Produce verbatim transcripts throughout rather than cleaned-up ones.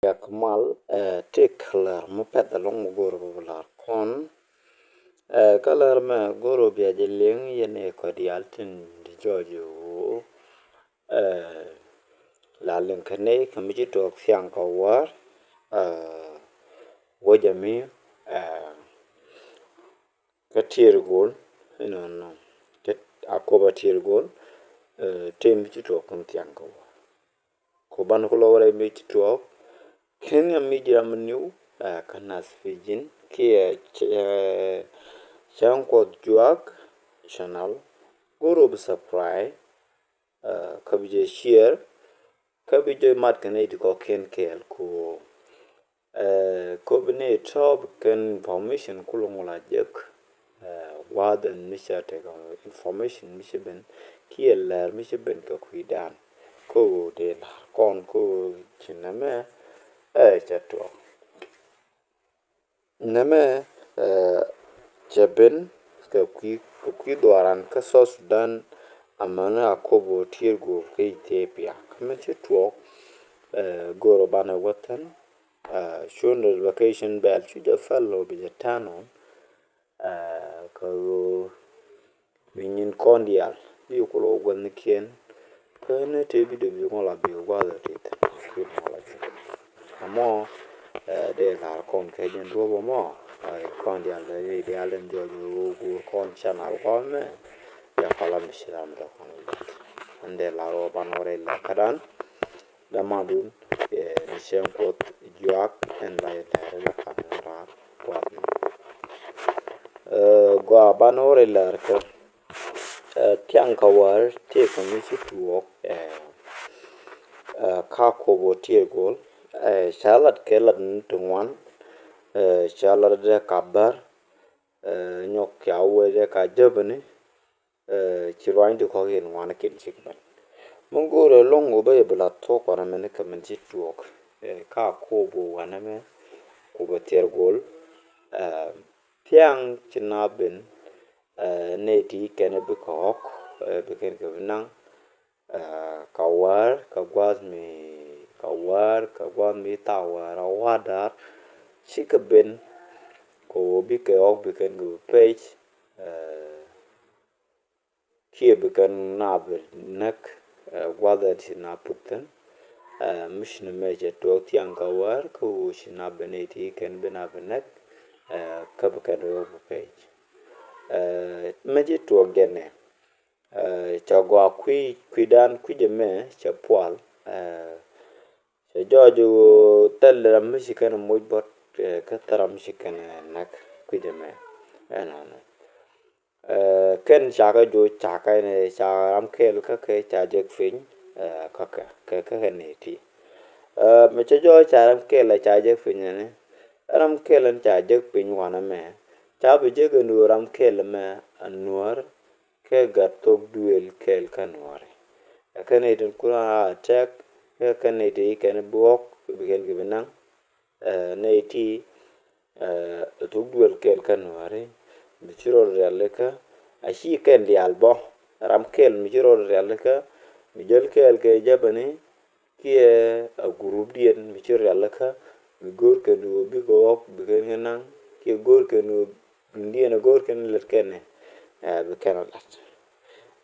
Yak mal, ɛ, tëë kɛ lär mi pɛth ɛlɔ̱ŋ mi go̱o̱r bä bi lar kɔn. Ɛ, kä lär mɛ go̱o̱r bia jɛ liŋ yɛn ɛ kɔ diaal tin di jɔɔc ɛ ɣöö, ɛ, la liŋ kɛ nɛy kɛ mi ci tuɔɔk thiaŋ kɛ wäär, ɛ, wä jɛ mi, ɛ, kä tier go̱o̱l, inɔnɔ, kä a kop a tier go̱o̱l, ɛ, tëë mi ci tuɔɔk kɛ mi thiaŋ kɛ wäär. Kop ban ku lɔ wä rɛy mi ci tuɔɔk ken ya mi jiram niw, ɛ, kä nath Pidgin kiɛ, ɛ, cäŋ Kuɔth Juak channel. Go̱o̱r bi subscribe, ɛ, kä bi jɛ share, kä bi jɛ mat kɛ nɛy ti kɔ̱kiɛn kɛɛl ku, ɛ, kop ni tɔp kɛn information ku lɔ ŋuɔl a jek, ɛ, gua̱a̱th ɛn mi cɛ tekɛ information mi cɛ ben kiɛ lär mi cɛ ben kɛ kui̱dan. Ko dee lar kɔn ko ci nɛmɛ, ɛ, cɛ tuɔɔk. Nɛmɛ, ɛ, cɛ ben kɛ kui̱, kɛ kui̱ dhuaaran kä South Sudan, amäni a kop wä tier go̱o̱p kä Ethiopia. Kä mi ci tuɔɔk, ɛ, go̱o̱r banɛ wä thin, ɛ, cu notification bell cu jɛ fɛl lɔ bi jɛ turn on, ɛ, kɛ ɣöö bi nyin kɔn diaal bi kulɛ wä gua̱thnikiɛn. Kä ni tëë video bi ŋɔl a bi gua̱th a tit bi ŋɔl a tit. Amɔ, ɛ, dee lar kɔn kɛ jɛn duɔ̱p amɔ, ɛ, kɔn diaal dee diaal den jɔɔc wä guur kɔn channel kɔn mɛ. Ya kɔla mi ci ram dɔk kɔn wä. Ɛn dee lar wä ban wä rɛy lar kädan. Dämadun, ɛ, ni cieŋ Kuɔth Juak ɛn la yɛ lɛr la kan raar gua̱th ni. Ɛ, gɔaa banɛ wä rɛy lɛr kä, ɛ, thiaŋ kɛ wäär tëë kɛ mi ci tuɔɔk, ɛ, ɛ, ka kop wä tier go̱o̱l, ɛ, ca lat kɛ lat ni ti ŋuan, ɛ, ca lat dee ka bär, ɛ, nyɔk ca wee dee ka jäpäni, ɛ, ci ruany ti kɔ̱kiɛn ŋuan kɛn cik ben. Mi go̱o̱rɛ lɔ̱ŋ wä bä yɛ bi la thok kɔn ɛmɛn kɛ min ci tuɔɔk, ɛ, ka kop wä wanɛ mɛ, kop wä tier go̱o̱l, ɛ, thiaŋ ci na ben, ɛ, nɛy ti kɛn bi kɛ ɣɔk, ɛ, bi kɛn kɛ bi naŋ, ɛ, ka wäär, ka gua̱th mi, ka wäär, ka gua̱th mi thaak wäär a wa̱a̱ da̱a̱r, cikɛ ben, kɛ ɣöö bi kɛ ɣɔk bi kɛn kɛ bi pec, ɛ, kiɛ bi kɛn na bi näk, ɛ, gua̱th ɛn ci na put thi̱n, ɛ, mi ci ni mɛ cɛ tuɔɔk thiaŋ ka wäär, kä ɣöö ci na bi nɛy ti kɛn bi na bi näk, ɛ, kä bi kɛn rɛ ɣöö bi pec. Ɛ, mɛ ci tuɔɔk jɛn ɛ, ɛ, cɛ gɔaa kui̱, kui̱dan kui̱c ɛmɛ cɛ pual, ɛ, cɛ jɔɔc ɣöö thil ram mi ci kɛn moc bɔt, ɛ, kä thil ram mi ci kɛn näk kui̱c ɛmɛ. Ɛnɔnɔ. Ɛ, kɛn cakɛ joc cakɛ ni ca ram kɛl kä kɛ ca jek piny, ɛ, kä kɛ, kɛ, kä kɛ ni ti. Ɛ, mɛ cɛ jɔɔc ca ram kɛl ca jek piny ni. Ram kɛl ca jek piny wanɛ mɛ. Ca bi jek ni ram kɛl mɛ a nuɔr. Kɛ gat thok duël kɛɛl kä nuɔ̱ɔ̱ri. Ɛ kɛn nɛy tin kun a tɛk, kɛ kɛn nɛy ti kɛn bi ɣɔk, bi kɛn kɛ bi naŋ. Ɛ, nɛy ti, ɛ, thok duël kɛɛl kä nuɔ̱ɔ̱ri, mi ci rɔ rialikä, a ci kɛn diaal bɔ, ram kɛɛl mi ci rɔ rialikä, mi jäl kɛɛl kɛ jäpäni, kiɛ a group diɛn mi ci rialikä, mi go̱o̱r kɛn ɣöö bikɛ ɣɔk, bi kɛn kɛ naŋ, kiɛ go̱o̱r kɛn ɣöö duŋdiɛn a go̱o̱r kɛn lät kɛn ɛ, ɛ, bi kɛn a lat.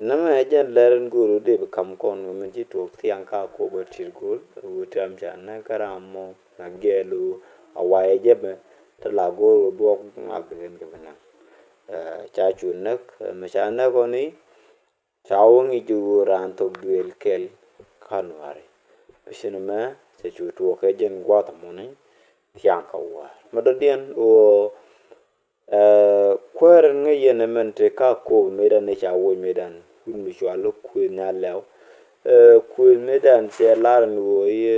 Nɛmɛ ɛ jɛn lɛr in go̱o̱r ɣöö dee bi kam kɔn ɣöö min ci tuɔɔk thiaŋ ka kop a tier go̱o̱l, ɣöö tiam ca näk kä ram mɔ, na gɛɛl ɣöö a wayɛ jɛ mɛ, te la go̱o̱r ɣöö duɔk ŋak bi kɛn kɛ bi naŋ. Ɛ, ca cu näk, ɛ, mɛ ca näk ɣɔni, ca wä ŋi̱c ɣöö raan thok duëël kɛl kä nuäri. Pi ci ni mɛ cɛ cu tuɔɔk kɛ jɛn gua̱a̱th mɔni thia̱a̱ŋ kä wäär. Mɛ dɔ̱diɛn ɣöö, ɛ, kuäär ɛn ŋäc yɛn ɛmɛn te ka ko̱o̱p mëëdan ni ca woc mëëdan. Wut mi cua lo̱k kuëëth nya lɛw. Ɛ, kuëëth mëëdan cɛ lar ɛn ɣöö yɛ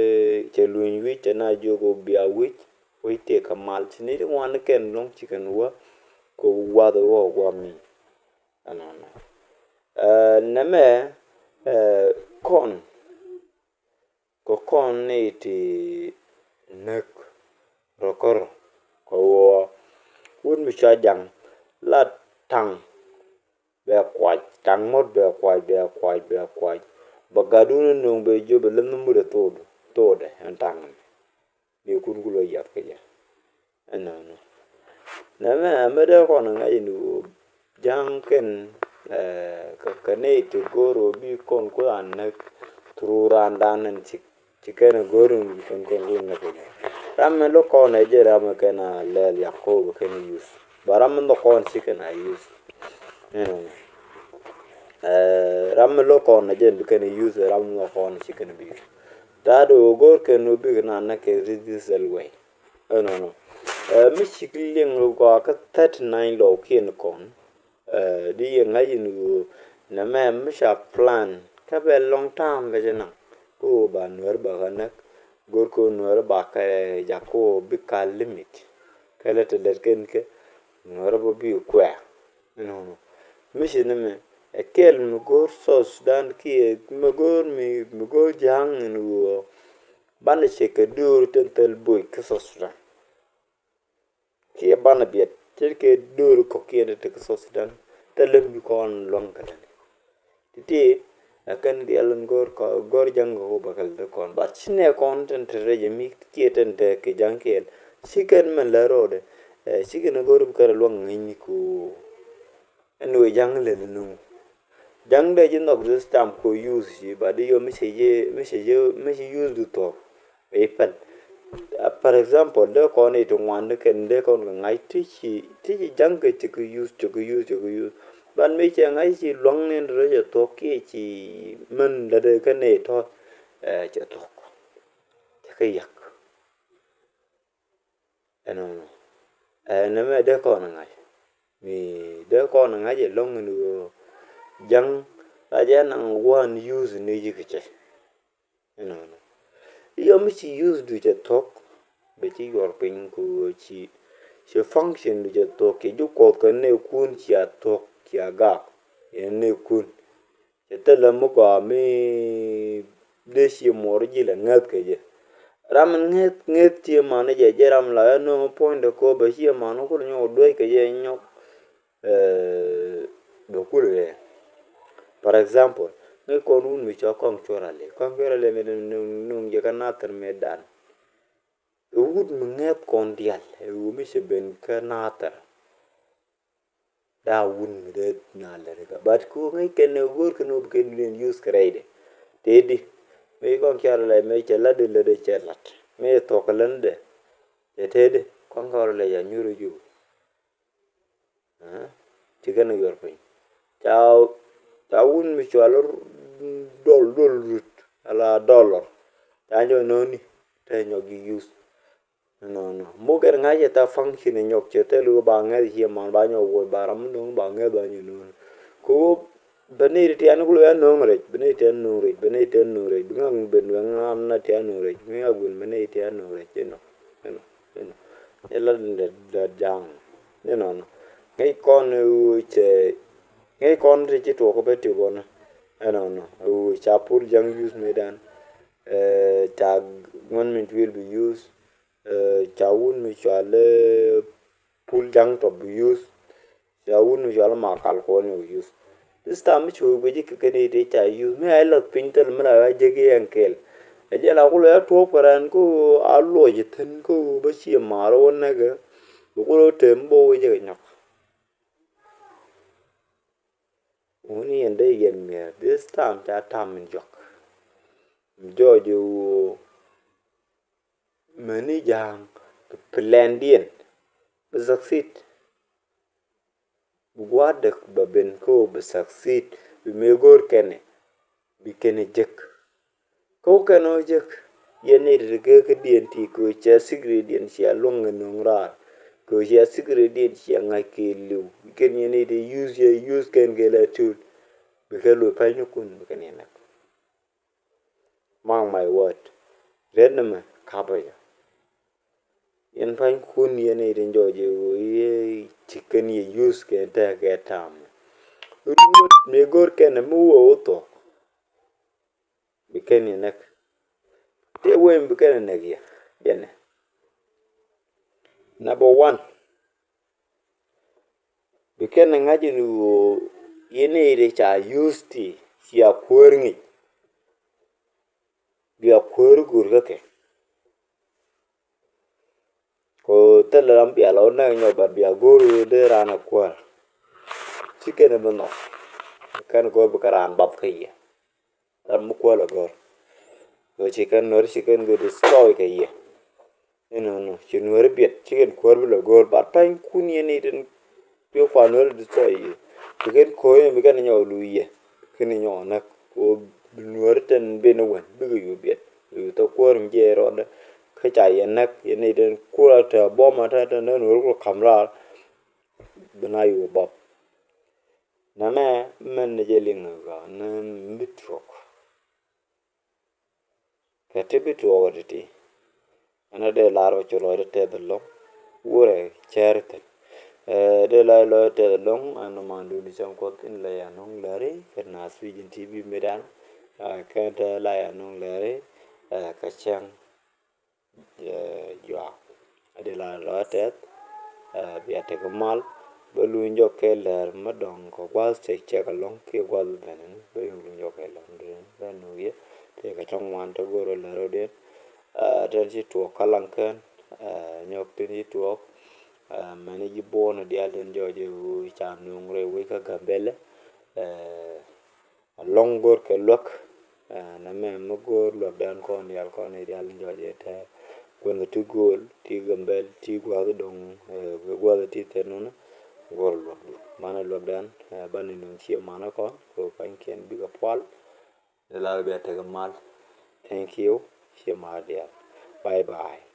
cɛ luny wi̱c cɛ na jiök ɣöö bia wi̱c. Wi̱c tëë kä mal ci ni ti ŋuan ni kɛn lɔ̱ŋ ci kɛn wä kɛ wath ɣɔɔ gua̱a̱th mi. Ɛnɔnɔ. Ɛ, nɛmɛ, ɛ, kɔn, kɛ kɔn ni ti näk rɔ kärɔ, kɛ ɣöö wut mi cua jaŋ la taŋ bɛ kuac, taŋ mɔt bɛ kuac, bɛ kuac, bɛ kuac. Bɛ gatdun ni nöŋ bɛ jiöp bɛ läth ni mut ɛ thokdɛ, thokdɛ ɛn taŋ ni. kun ku lɔ yath kä jɛ. Ɛnɔnɔ. Nɛmɛ ɛmɛ dee kɔn ŋa̱c ni ɣöö ja̱ŋ kɛn, eh, kɛ, kɛ nɛy ti go̱o̱r ɣöö bi kɔn ku raan näk through raandan ɛn ci, ci kɛn ɛ go̱o̱r ni bi kɛn kɔn ku näk kɛ jɛ. Ram mi lo̱k kɔn ɛ jɛ ram mi kɛn a lɛl Yakob kɛn use. Ba ram mi lo̱k kɔn ci kɛn a use. Ɛnɔnɔ. Eh, ram mi lo̱k kɔn ɛ jɛ bi kɛn use, ram mi lo̱k kɔn ci kɛn bi use. Ta̱a̱ di ɣöö go̱o̱r kɛn ɣöö bikɛ naan näk kɛ this way. Ɛnɔnɔ. Eh, mi cik liŋ gɔaa kä thirty nine lɔɔkiɛn kɔn. Eh, di yɛ ŋa̱c in ɣöö nɛmɛ mi ca plan kä bɛ long time bɛ jɛ naŋ. Kä ɣöö ba Nuäär ba kä näk. Go̱r kä Nuäär ba kɛ jak kä ɣöö bi ka limit. Kɛ lɛ te lɛt kɛn kɛ Nuäär bä bi kuɛ̈ɛ̈. Ɛnɔnɔ. Mi ci ni mɛ ɛ kɛl mi go̱r South Sudan kiɛ mi go̱r mi, mi go̱r ja̱a̱ŋ in ɣöö banɛ cɛ kɛ döör tin thil boc kä South Sudan. Kiɛ banɛ biɛt tin kɛ döör kɔ̱kiɛn ti kä South Sudan thilɛ mi kɔn luäŋ kɛ lɛni. Ti̱ti̱ ɛ kɛn diaal in go̱r kɔ, go̱r ja̱ŋ kɛ wä bä kɛ lɛ kɔn. But ci nɛ kɔn tin te rɛc mi kiɛ tin te kɛ ja̱ŋ kiɛl ci kɛn mɛn lɛ ro̱o̱dɛ. Ɛ, ci kɛn go̱r bi kɛn luäŋ ŋäcni ku. Anyway, ja̱ŋ lɛ ni nuŋ. Ja̱ŋ dee ji̱ nhɔk this time ko use ji̱, but di yɔ mi cɛ ji̱, mi cɛ ji̱, mi cɛ use du thuɔ̱k. Ɛ pɛl. Uh, for example, dee kɔn i̱ ti ŋuan ni kɛn dee kɔn kɛ ŋa̱c ti ci, ti ci ja̱ŋ kɛ ci kɛ use, ci kɛ use, ci kɛ use. But mi cɛ ŋa̱c ci lua̱ŋ ni rɛc ɛ thuɔ̱k kiɛ ci mɛn lɛ dee kɛn i̱ tɔ̱, ɛ, cɛ thuɔ̱k. Cɛ kɛ yak. Ɛnɔnɔ. Ɛ, nɛmɛ dee kɔn ŋa̱c. Mi dee kɔn ŋa̱c ɛlɔ̱ŋ in ɣöö ja̱ŋ la jɛ naŋ one use ni ji̱ kɛ cɛ. Ɛnɔnɔ. Yɔ mi ci use du cɛ thuɔ̱k. Bɛ ci yuɔr piny kɛ ɣöö ci, ci function du cɛ thuɔ̱k. Ci ji̱ kuɔth kɛ nɛɛkun cia thuɔ̱k cia gak. Yɛn nɛɛkun. Cɛ thilɛ mi gɔaa mi dee cie muɔr ji̱ lɛ ŋäth kɛ jɛ. Ram in ŋäth, ŋäth cie man jɛ, jɛ ram la ɛ nööŋ puɔ̱nydɛ kɔ bɛ cie man kul nyɔk duec kɛ jɛ nyɔk. Eh, bɛ kul rɛ. For example, ŋäc kɔn wun mi cɔ kɔŋ cuɔr alɛ. Kɔŋ cuɔr alɛ mi nööŋ, nööŋ jɛ kä nathir mi dan. Ɛ wut mi ŋäth kɔn dial, ɛ wut mi cɛ ben kä nathir. Daa wun mi dee na lɛ ri ka. But ku ŋäc kɛn ɛ go̱o̱r kɛn ɛ bi kɛn use kɛ rɛydɛ. Tëëdi. Mëë kɔn kiar lɛ mëë cɛ lat di lät cɛ lat. Mëë thuɔk län dɛ. Cɛ tëëdi. Kɔn kɔr lɛ ya nyuri ju. Ɛ? Ci kɛn ɛ yuɔr piny. Ca, ca wun mi cual dɔl, dɔl rut. Ala dɔlɔr. Ca nyɔ nööni. Te nyɔk ji use. Nɔnɔ. Muk kɛn ŋa̱c ɛ tha function ɛ nyɔk cɛ thil ɣöö ba ŋäth ciɛ man ba nyɔk wuɔc ba ram mi nöŋ ba ŋäth ba nyɛ nöŋ. Kɛ ɣöö bɛ nɛy ti tian kulɛ ya nöŋ rɛc, bɛ nɛy tian nöŋ rɛc, bɛ nɛy tian nöŋ rɛc, bi ŋa̱k ben bɛ ŋa̱k na tian nöŋ rɛc, bi ŋa̱k ben bɛ nɛy tian nöŋ rɛc, inɔ, inɔ, inɔ. Ɛ la dee, dee ja̱a̱ŋ. Inɔnɔ. Ŋäc kɔn ɛ ɣöö cɛ, ŋäc kɔn ti ci tuɔɔk kä bä ti kɔn. Inɔnɔ. Ɛ ɣöö ca pur ja̱ŋ use mëëdan. Ɛ, ca ŋuɔ̱n min tuëël bi use. Eh, ca wun mi cual, eh, pul jaŋ tɔ bi use. Ca wun mi cual ma kal kuɔn yɔ use. This time mi cu guici kɛ kɛn iti ca use. Mi a ilɔth piny thil mi la ya jek iɛn kɛl. Ɛ jɛ la kulɛ ya tuɔɔk kɛ rɛn kä a luɔc ithin kä bä ci maar wä nɛkɛ. Bi kulɛ tem bä wä jek inyɔk. Wun yɛn dee yɛn miɛr. This time ca tam in jɔk. Jɔɔc iwuɔ. Mäni ja̱a̱ŋ plandiɛn bi succeed. Bi gua̱a̱r däk ba ben kä ɣöö bi succeed, bi mëë go̱o̱r kɛnɛ bi kɛnɛ jek. Kä wä kɛn ɣöö jek yɛn nɛy ti ti geekädiɛn ti kɛ ɣöö cia secretdiɛn cia luäŋ kɛ nööŋ raar, kɛ ɣöö cia secretdiɛn cia ŋa̱c kɛ li̱w. Kɛn yɛn nɛy ti use, cia use kɛn kɛ la tiöl. Bi kɛ lo̱c pa̱nykun bi kɛn yɛn näk. Mark my word. Riet ni mɛ kapɛ jɛ. Yɛn pa̱nykun yɛn i̱ tin jɔɔc i̱ wee i̱ ci kɛn yɛ use kɛ tɛkɛ tam. Ruɔt mi go̱r kɛn mi wee wä thuɔ̱k. Bi kɛn yɛ näk. Tëë wee mi bi kɛn yɛ näk yɛ. Yɛn ɛ. Number one. Bi kɛn ŋa̱c in ɣöö yɛn i̱ ti ca use ti cia kuäär ŋic. Bia kuäär go̱o̱r kä kɛ. Thilɛ ram bia lɔ näk nyɔk, but bia go̱o̱r ɣöö dee raan a kuäär. Ci kɛn bi nhɔk. Kɛn go̱o̱r bi kɛ raan bath kä yɛ. Ram mi kuäär lɛ go̱o̱r. Ɣöö ci kɛn Nuäär ci kɛn kɛ destroy kɛ yɛ. Inɔnɔ ci Nuäär biɛt ci kɛn kuäär bi lɛ go̱o̱r, but pa̱nykun yɛn i̱ tin ti kuan Nuäär destroy yɛ. Bi kɛn ko̱o̱r yɛn bi kɛn nyɔk luy yɛ. Kɛn nyɔk näk. Ɣöö bi Nuäär tin bi ni wän bikɛ yu biɛt. Yu thok kuäär mi jiɛ rɔɔdɛ. Kä ca yɛ näk yɛn i̱ tin kuäär te bom a te te näk Nuäär ku ka̱m raar. Bi na yu bom. Nɛmɛ mɛn ni jɛ liŋ ɣöö ni mi tuɔk. Kɛ ti bi tuɔɔk ti̱ti̱. Ɛn a dee lar bä cu lɔcdä tɛth ɛlɔ̱ŋ. Wurɛ cɛɛr thi̱n. Ɛ dee la lɔcdä tɛth ɛlɔ̱ŋ ɛn ɔ mandun cäŋ Kuɔth in la ya nɔŋ läri kɛ Naath Vision T V mëëdan. Ɛ kɛn te la ya nɔŋ läri ɛ kɛ cäŋ. Ɛ juak. Ɛ dee la lɔcdä tɛth. Ɛ bia tek mal. Bä luny jɔk kɛ lär mä dɔŋ kɛ gua̱th cɛ cɛk ɛlɔ̱ŋ kiɛ gua̱th bɛn ɛn bä yɔk luny jɔk kɛ lär duun bä nöök yɛ. Tëëkɛ cɔŋ wan te go̱r ɛ lär ɔ den. Ɛ tɛn ci tuɔɔk kä laŋ kɛn. Ɛ nyɔk tin ci tuɔɔk. Ɛ mɛn ji̱ buɔ̱n ɛ diaal tin jɔɔc ɛ ɣöö ca nööŋ rɛy wec kä Gambɛlɛ. Ɛ ɛlɔ̱ŋ go̱r kɛ luäk. Ɛ nɛmɛ mi go̱r luäk dan kɔn diaal kɔn i̱ diaal tin jɔɔc ɛ tɛɛ. Kuɛn ti gööl ti Gambɛl ti gua̱th dɔŋ. Ɛ gua̱th ti thɛn nunä. Go̱r luäk du manɛ luäk dan. Ɛ banɛ nööŋ cie manä kɔn kɛ pa̱nykiɛn bikɛ pual. Dee la bia tek mal. Thank you. Cie ma diaal. Bye bye.